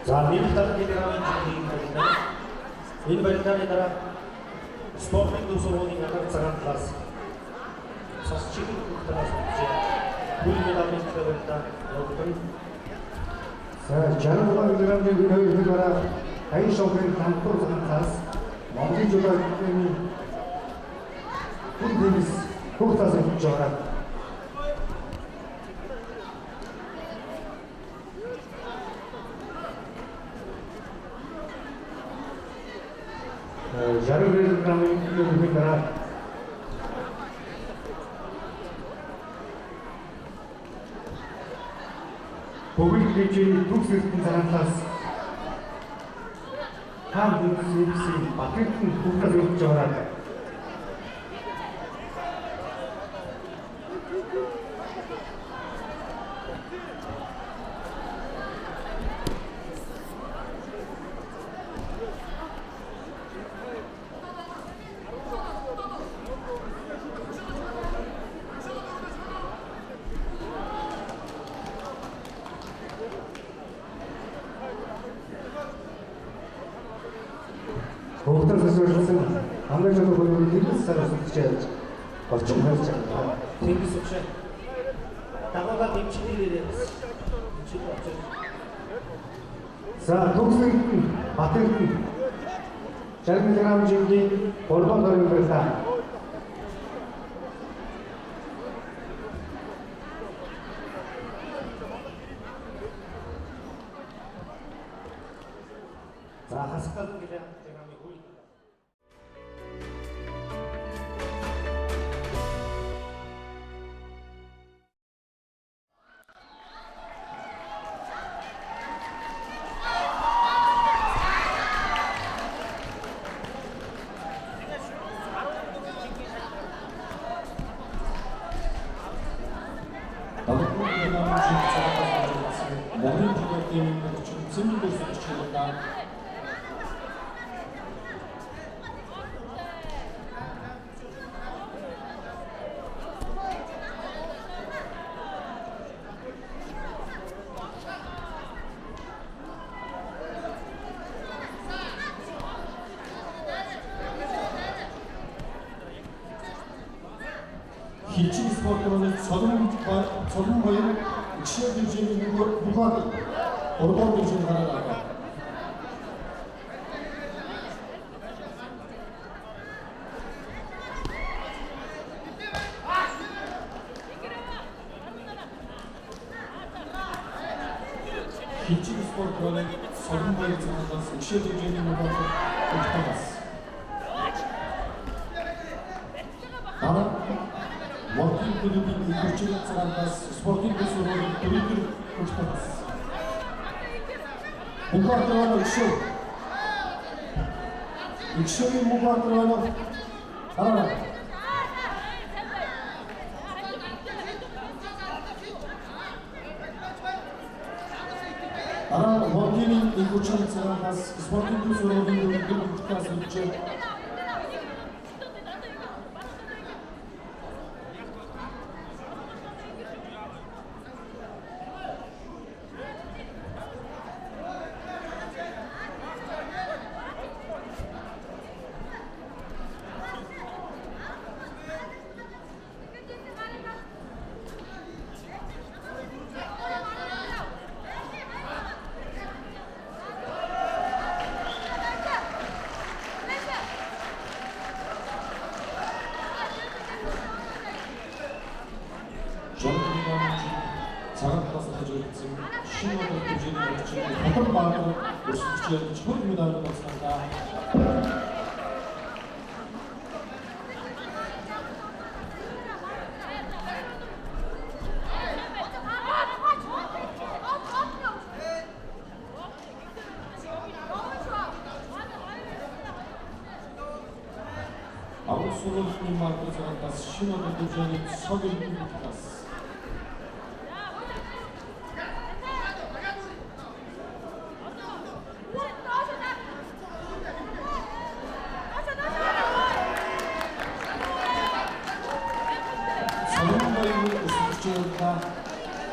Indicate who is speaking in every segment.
Speaker 1: За 170 кг-ийн жингийн барилдаа. Энэ барилдааны дараа спортын төв сургуулийн агаар цагаан талаас цас чиглэл бүх талаас үзээ. Бүл медалийн төлөө барилдаа явагдана.
Speaker 2: За 67 кг-ийн хоёр дараа Хаян шогийн дамтуур цагаан талаас Монголын жүдо академийн хүн теннис бүх талаас үзэж байгаа. 62 кг-ийн үеийн дараа Бөгөл хэмжээний төгс эрдэнэ цагаан талаас Хаан хүнс Батэрдэн хүүхдээс өртөж байгаа. Хүүхдээс өсвөрлсөн хамгийн чухал хөрөнгө Тэнгис сар өсөлтөж орчин хайрч байгаа.
Speaker 1: Тэнгис өгшөө. Дагуулаад дэмжлэг ирээ. Дэмжлэг очиж.
Speaker 2: За төгс эрдэнэ Батэрдэн 60 кг жингийн 3 дугаар дөрвийн барилдаа.
Speaker 1: За хасгал кг-ийн үе.
Speaker 3: Монголын жүдо академийн цэвэр өрсөлдөгч удаа Хилчин спортын цолон хоёр ихшээ хэмжээний мухад 3 дугаар хэмжээнд гараад байгаа. Хилчин спортын цолон хоёр цагаанаас ихшээ хэмжээний мухад өгтөгс. Дараа Мордын клубын хөгжлийн цагаанаас спортын төс сургуулийн дөрөвдөр хөгжтөгс. Мухад өгшөө. Игшөөгийн Мухад дараа. Дараа Мордын хөгжлийн цагаанаас спортын төс сургуулийн дөрөвдөр хөгжтөгс өгчээ. Цагаан талаас хажуулсан шинэ өдөр хэмжээний хөгжлийн Хатан Баатар өрсөлдөгчөөр чухал медаль болсон. Агуу сургуулийн маркер цагаанаас шинэ өдөр хэмжээний цог эрдэнэ талаас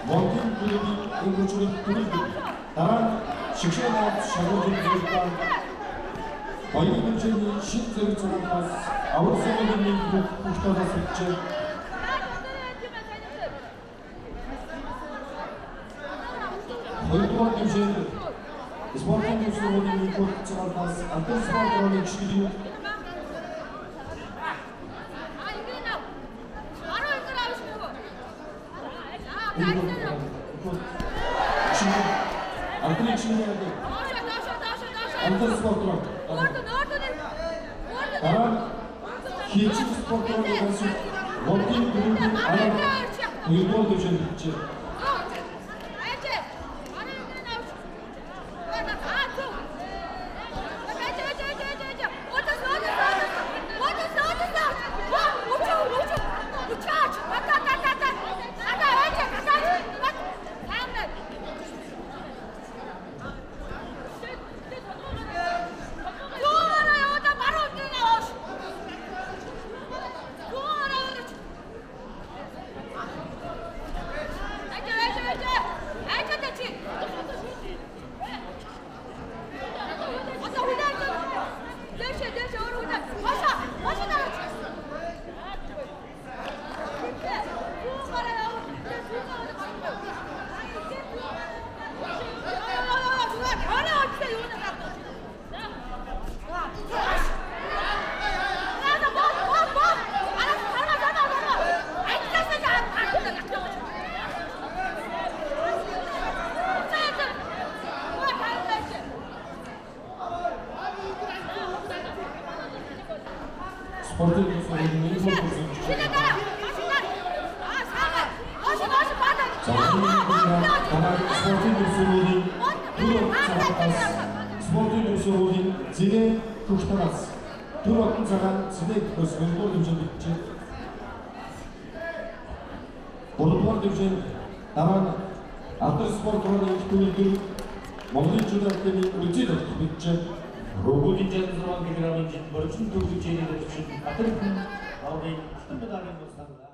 Speaker 3: Мордын клубын хөгжлийн төлөв дараа нь Шигшээ шагналын зэрэг Баян хэмжээний шин зэрэг цагаан талаас аврал сургуулийн бүх талаас бичээ. Хоёрдугаар хэмжээнд спортын төв сургуулийн бүх цагаан талаас Алтан спорт ролын гишгэл. Алтан гишгэл Алтан спорт рол. Дараа нь хийчих спорт ролын хонсог Лондын дөрөвний арав хоёрдугаар төвшөнд бичээ. Спортын төв сургуулийн нэг спортын төв сургуулийн спортын төв сургуулийн зинэ түгштанаас түр отон цагаан зинэ гөхөөс хоёрдугаар төвшөнд бичээ. Гуравдугаар төвшөнд дараа нь Алтан спорт ролын их төвийн Монголын жүдо академийн үзий тогтох бичээ.
Speaker 1: Рогуудын 66 кг-ийн борчин төвлөж хэмжээний төвшөнд Батэрхэн аврын алтан медалийн тусдаа.